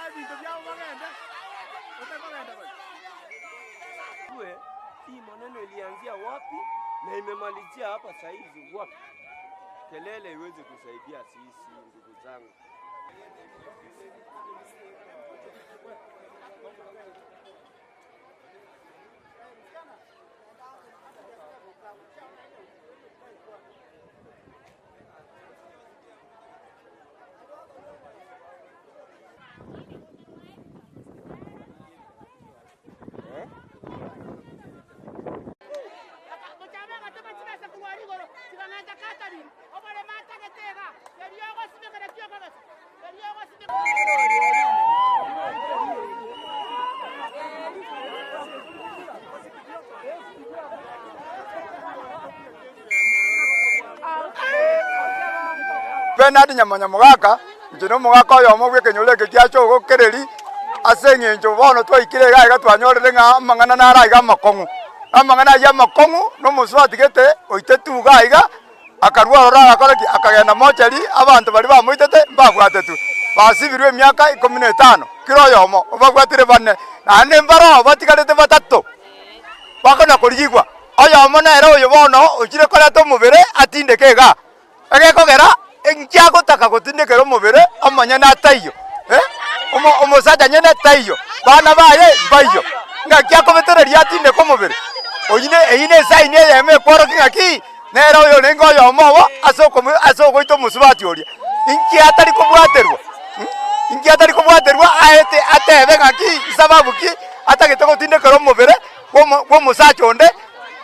Ebinto biabo bagende, gose mbagende bare. Tujue hii maneno ilianzia wapi na imemalizia hapa saizi wapi. Kelele iweze kusaidia sisi ndugu zangu. Mochame agatoma chibesa korwa aria igoro, chikang'enta Katharine, oboremo atagete iga, erio ogosimeka nakio okogesa, erio ogosimeka. Bernard Nyamanya Mogaka, inche nomogaka oyomo bw'ekenyoro eke gia Chogokereri, ase eng'encho bono twaikire iga iga twanyorire ng'a amang'ana naro aiga amakong'u. Amang'ana ayio amakong'u na omosubati gete oitetwe iga iga, akarua ororo agakora ki? Akagenda mochari, abanto baria bamoitete mbabwatetwe, basibirwe emiaka ikomi na etano, kera oyomo, obabwatire bane, naende mbaroo batigarete batato, bakona korigigwa. Oyomo nere oyo bono ochire koreta omobere atindeke igaa. Egekogera inki agotaka gotindekera omobere omonyene ataiyo, eh, omo omosacha nyene taiyo, bana baye mbaiyo, ng'aki akobetereria atindeke omobere? Oyio ne eyio ne esaini eyemo ekworokia ng'aki nere oyorenge oyomo obo ase okomo ase ogoita omosubati oria. Inki atari kobwaterwa mh, inki atari kobwaterwa aete atebe ng'aki sababu ki atagete gotindekera omobere bwa omo bwa omosacha onde.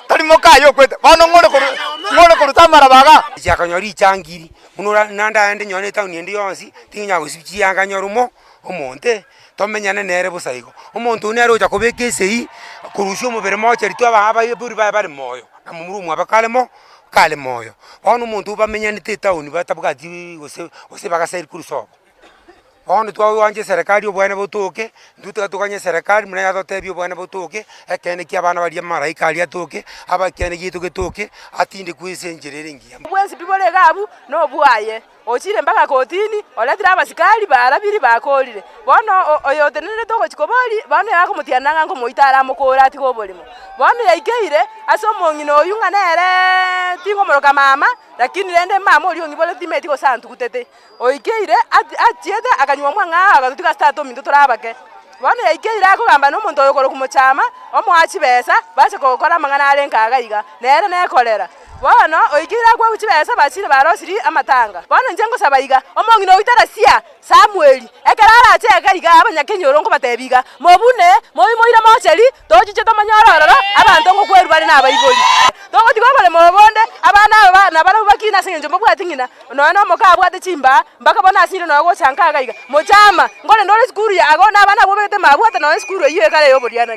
Tari mokaye okwete, bono ng'ore koru ng'ore koruta amaraba igaa. Chiakonyora richangiri, buna ora naende aende nonye na etown ende yonsi, tinyara gosibia chianga nyore omo omonte, tomenyane nere bosa igo. Omonto oyio nere ogocha kobeka esegi, korusia omobere mochari twa abaa abaibori baye bare moyo, na momura omwabo kare mo kare moyo. Bono omonto oyio bamenyanete etown batabwati gose gose bagasairi korwa sobo. Bono twagoancha eserekari obwane botoke, intwe tiga toganye eserekari buna yatotebia obwane botoke, ekeene kia abana baria amaraika aria atoke, abe ekeene giaito getoke, atindekwe ase enchera ere engiya. Bwensi pi bore iga abwo nobwaye, ochire mpaka kotini, oretire abasikari barabiri bakorire. Bono oyo otenenerete ogochia koboria, bono ere akomotiana ng'a nkomoita are amokore atige oborimo. Bono yaikeire ase omong'ina oyio ng'a nereee tingomoroka mama, lakini rende mama oria ong'iborete timanyeti gose antugutete. Oikeire achiete akanywa omwang'ao agatotiga ase tata ominto tore abake. Bono yaikeire akogamba nomonto oyo okorokwa mochama, omoa chibesa, bache gokora amang'ana are nkaga iga, nere nekorera. Bono oikeire akwegwa chibesa bachire barosirie amatanga. Bono inche ngosaba iga, omong'ina oyio tarasia Samweli, ekero arache iga iga abanyakenyoro nkobatebia iga, Mobune, moimoire mocheri, tochiche tomonyore ororo, abanto ngokwerwa bare nabaibori. Togotiga oboremo obo bonde, abana aba nabarabwo bakine ase engencho mbabwati ng'ina. Nonya nomoka abwate chimbaa, mpaka bono asire nonya gocha nka iga iga. Mochama, nkorende ore esukuru yago, na abana abwo obegete mabwate nonya esukuru eyio ekare ey'oborianani.